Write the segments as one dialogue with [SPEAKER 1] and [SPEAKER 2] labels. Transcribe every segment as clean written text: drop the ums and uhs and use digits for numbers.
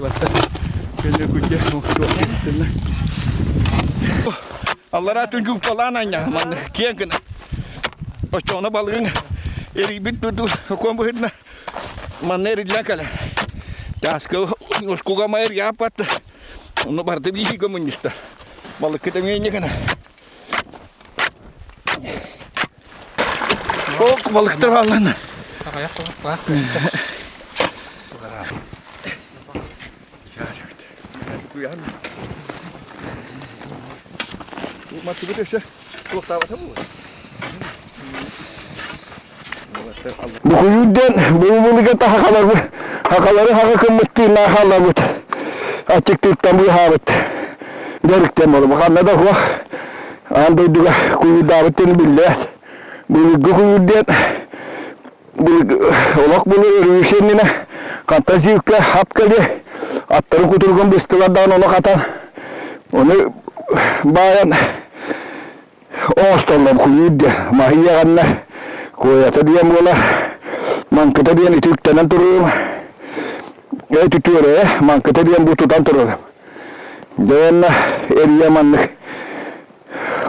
[SPEAKER 1] Уолаттар көнө күтэ туох Аллараа түн куппалаан анньа манна киэҥ гына. Оччоҕуна балыгыҥ эрийбит турду окуон быһытына манна эриллэн кэлэр. Тааска ускуга майыр яаппат Ону барыта биһиги мунньуста. Балыккыт эмиэ гына. Ок, балыктар бааллана. Маттыбыт өссө туохтаабата буолар.
[SPEAKER 2] Букуйуурден бу тахалары хакалары хака кыммыттыыннаа хаалабыт аччыктыыртан быыһаабыт дьарыктан буолар ханна да суох аан дойдуга куйуурдаабыт диэн биллээт былыргы куйуур диэн олох былыр өрүс иннинэ хантан сииркэ хап кэлиэ аттарын кутургун быстылар даҕаны ону хатан ону баайан Оҥостоллор куйуур диэн маһы иэҕэннэр куойата диэн буолар маҥкыта диэн ити үктэнэн туруом эти түөрэйэ маҥкыта диэн бу тутан турарым дьэ уонна эрийэ маннык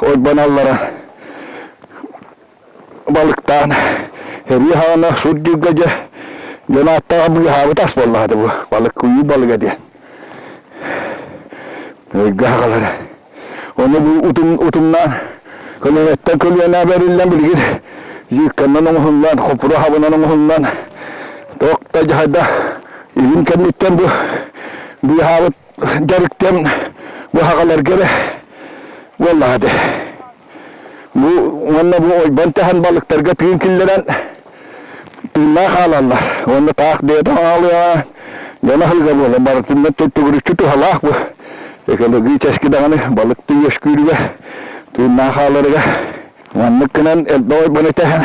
[SPEAKER 2] ойбоналлара балыктаан эрийэ хаҕана сурдьуга дьэ дьон ааттааҕа быыһаабыт ас буоллаҕа бу балык куйуур балыга диэн өйгө хаҕалара Ону бу утум утумнаан көлүөнэттэн көлүөнэ бэриллэн билигин зирканнан оҥоһуллан, хопура хабынан оҥоһуллан туох да дьаһайда илин кэнниттэн бу быыһаабыт дьарыктан бу хаҕаларга эрэ буоллаҕа этэ. Бу уонна бу ойбон тэһэн балыктарга тыын киллэрэн тыыннаах хаалаллар. Уонна таах бэйэтэ хаалыаҕа, дьон аһылыга буолар. Барытынан төгүрүччү туһалаах бу. Экологически даҕаны балык үөскүүрүгэр, тыыннаах хааларыгар. Маннык гынан элбэх ойбону тэһэн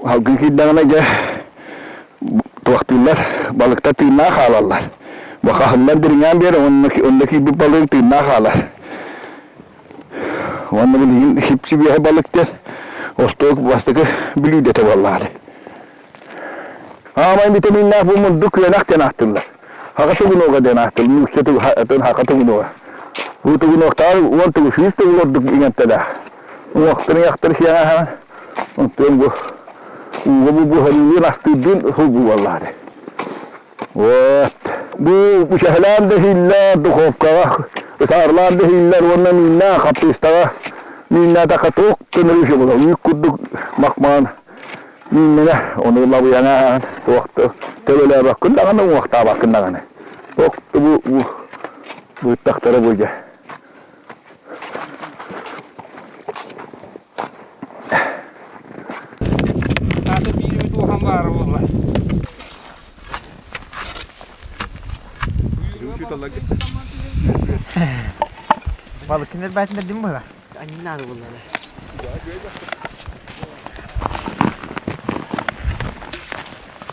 [SPEAKER 2] Салгын киирдэҕинэ дьэ туохтууллар, балыктар тыыннаах хаалаллар. Бу хаһыллан дириҥээн биэр, онно, онно киирбит балык тыыннаах хаалар. Уонна билигин хипсибиэһэ балык диэн остуол бастакы бүлүүдэтэ буоллаҕа. Аамай витаминнаах бу мунду күөнэх диэн ааттыыллар. Хака тугунуга диэн ааттыыллар. Нуучча хака тугунуга. Бу тугунуоктаар уон тугу сүүс тугул ордук иҥэмтэлээх. Уҥуохтарын сиэҥэ Онтон бу ууга бу буһарыылыын астыырдыын сыл буоллаҕа Вот. Бу үчэһэлээн да иһиллэр, духовкаҕа ысаарлаан да иһиллэр уонна мииннээх хаппыыстаҕа мииннээтэххэ туох көнөрү буолар. Үүт курдук махмаан мииннэнэ, ону лабыйаҥаан туох да төлөлөөбөккүн даҕаны, уҥуохтаабаккын даҕаны. Туох да бу быыттахтара бу дьэ.
[SPEAKER 3] Аты биир улахан баара буолла.
[SPEAKER 4] Балык кинилэр баатындар дим буола.
[SPEAKER 5] Анньынаады буллара.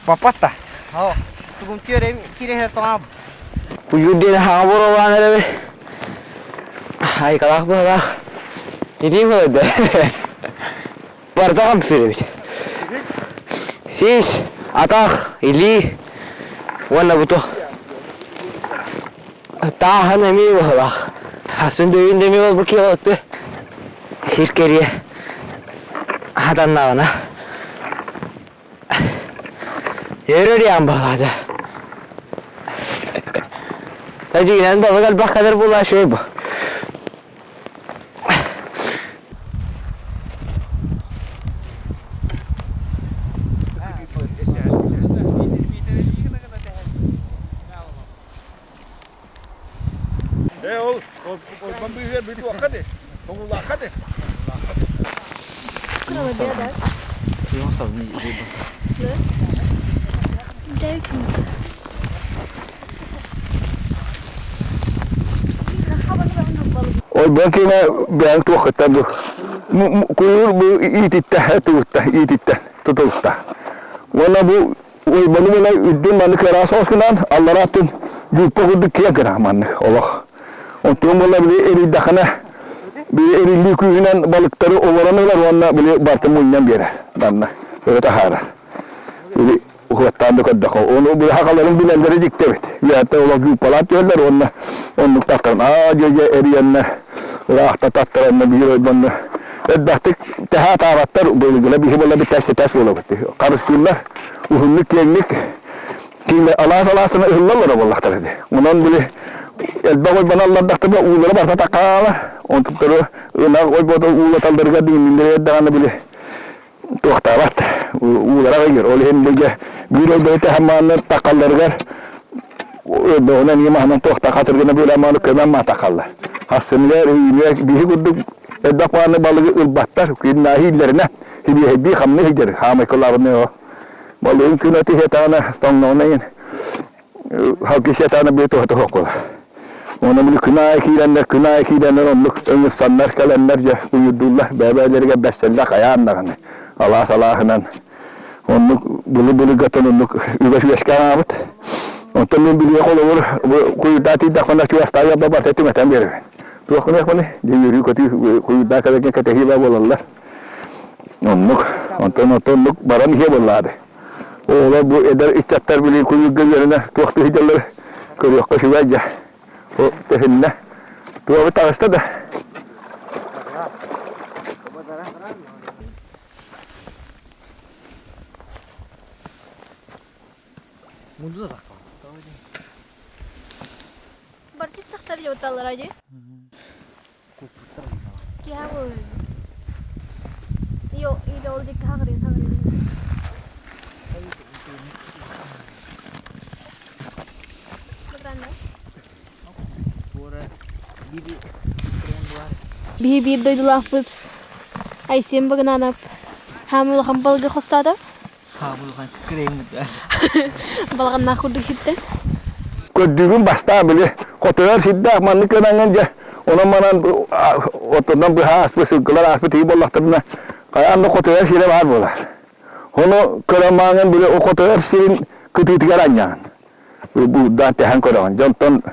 [SPEAKER 4] Папатта.
[SPEAKER 5] Оо, тугум түөрем кирэһэр тоҥаабыт.
[SPEAKER 4] Куйуур диэн хаҥа буруолаан эрэбин. Айкалаах быһалаах. Илии буолда. Барда хамсыыр эбит. Сис, атах, илии уонна буту. Тааһын эмиэ быһалаах. Хасын дөйүн да эмиэ буолбут киһи Сир кэриэ хатаннаҕына Өрөрүөн баҕалаата. Тадьыгынан балык элбэх кэлэр буолла үчүгэй бу.
[SPEAKER 1] Э ол ойбон быыһыгар бүтүөххэ ди. Тоҥулаахха ди.
[SPEAKER 2] Ойбон киинэ бэйэҥ туоххуттан бу куйуур бу иититтэ тутулта иититтэ тутулта. Уонна бу Ойбону гына үрдүн маннык ыраас оҕус гынан, аллараа өттүн дьууппа курдук киэҥ гына маннык олох. Онтуон буолла били эрийдэххинэ били эриллии күүһүнэн балыктары олорон ылар уонна били барытын мунньан биэрэр манна өрө таһаарар. Били Уһуоттаан да көрдөххө, ону бу сахаларын билэллэрэ дьикти эбит. Үөһэттэн олох группалаан түһэллэр уонна оннук таттаран аа дьэ эрийэннэр ыраахта таттаранна биир ойбонно элбэхтик тэһэ атаабаттар былыргыла биһи буола тэс тэс буолабыт харыстыыллар уһуннук киэҥник киинэ алаас алаастан ыһыллаллара буоллахтара дии онон били элбэх ойбон аллардахтарына уулара барыта такаала онтуктары ынах ойбото уулаталларыгар диҥиннэригэр даҕаны били туохтаабат уулара ыйыр ол иһин бу биир ойбону тэһэн такалларыгар өрбөҕүнэн ийэ маһынан туохта хатыргына быыламааны көмөн маа такаллар хассыныгар үүнүө биһи курдук элбэх бааны балыгы ылбаттар күннааһы ииллэринэн хибиэһэйдии хамныы сылдьар хаамай кылаабыны балыгын күн аты сиэтаҕына тоҥноҕуна иин халгы сиэтаҕына быа туһата суох буолар Онон били күн аайы киирэннэр, күн аайы киирэннэр оннук ыҥырсаннар кэлэннэр дьэ куйуурдууллар, бэйэ-бэйэлэригэр бэссэллэр хайаан даҕаны алаас алааһынан оннук былы-былыргаттан оннук үгэс үөскээн аҕабыт. Онтон мин билиэх холобур бу куйуурдаа тиийдэхпинэ чугастааҕы дьабба барыта түҥэтэн биэрэбин. Туох гыныахпыный? Дьэ үөрүү-көтүү куйуурдаа кэлэргэ кэтэһии баа буолаллар. Оннук. Онтон оннук баран иһиэ буоллаады. Оҕолор бу эдэр ыччаттар били куйуурга үөрэнэ туох да сылдьаллар көрүөххэ үчүгэй дьэ. Ол тэһиннэ. Туоҕу таҕыста да.
[SPEAKER 5] Мунду да тахха.
[SPEAKER 6] Бартыс тахтар жоталлар ди. Биһи биир дойдулаахпыт Айсен Багынанов хаамыы улахан балыгы хостоото. Балаҕаннаах курдук иһиттэн.
[SPEAKER 2] Көрдүүгүн бастаан били хотойор сирдээх маннык гынаҥҥын дьэ онон манан оттонон быһа ааспыт сылгылар ааспыт тиги буоллахтарына хайаан да хотойор сирэ баар буолар. Ону көрөн мааҥын били хотойор сирин кытыытыгар анньаҕын. Буурдаан тэһэн көрөҕүн. Дьэ онтон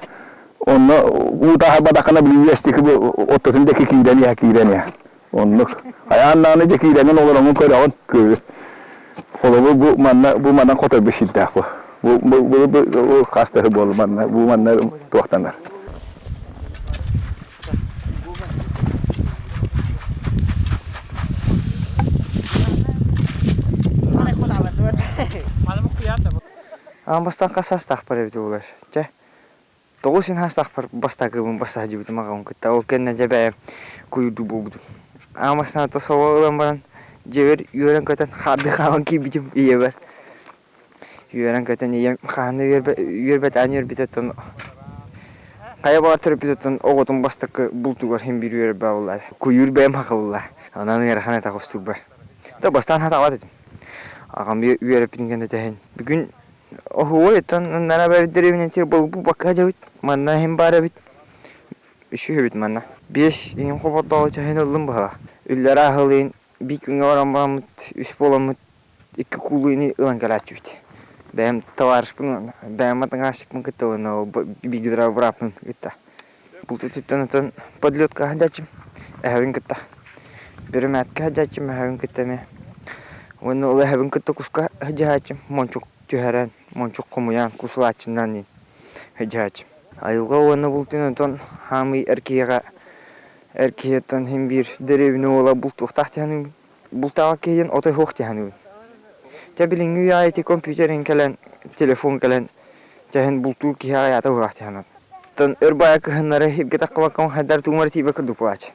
[SPEAKER 2] онно уу таһарбатаххына били үөстики бу оттотун диэки киирэн иһэ киирэн иһэ. Оннук. Хайаан даҕаны дьэ киирэҥин олороҥҥун көрөҕүн күөлү. Холобур бу манна бу манан хотойбут сирдээх бу. Бу бу бу бу хас да буолла манна бу манна туохтанар.
[SPEAKER 4] Аан бастаан хас саастаахпар эбитэ буолар. Чэ, Тоҕус саастаахпар бастакыбын бассаһдьыбытым аҕабын кытта. Ол кэннэ дьэ бэйэм куйуурдуу буолбутум. Аҕам бастаан соло ылан баран дьиэбэр үөрэн-көтөн хаардыы хааман киирбитим ийэбэр. Үөрэн-көтөн ийэм хаһан да үөрбэтэҕин үөрбүтүттэн хайа баҕар төрөппүтүттэн оҕотун бастакы бултугар син биир үөрэр буолла. Куйуур бэйэм хахылла. Онон ыарахан этэ хостуурбар. Да бастаан хатаабат этим. Аҕам үөрэппитин кэннэ тэһин. Бүгүн Оһуой, оттон нара бэрдэрибинэн булбакка дьэбит. Манна иһин баар эбит. Үсүһүбүт манна. Биэс иһин хобордоҕу чаһын ыллым быһа. Үллэр ааһылыын биир күҥҥэ баран бараммыт, үс буоламмыт икки куулу ини ылан кэлээччибит. Бэйэм товарищпын, бэйэм атыҥааччыкпын кытта уонна бииргэ бырааппын кытта. Бултутуттан отон подлетка сылдьааччым эһэбин кытта. Бүрүмээткэ сылдьааччым эһэбин кытта эмиэ. Уонна ол эһэбин кытта куска сылдьааччым мончук түһэрэн, мончук хомуйан, кусулааччынан сылдьааччым. Айылҕа уонна бултун отон хаамый эр киһиэхэ эр киһиттэн син биир дэриэбинэ уола бултуохтаах диэн бултаабат киһи отой суох диэн Чэ билиҥҥи үйэҕэ ити компьютерин кэлэн, телефон кэлэн чэһин бултуур киһи аҕыйаата быһыылаах диэн Оттон өр баайа кыһыннары сиргэ таххыбакка хайдары тугумар тиийбэт курдук буолааччы.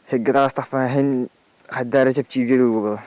[SPEAKER 4] Сиргэ таҕыстахпына иһин хайдары чэпчииргэ дылы буолуо.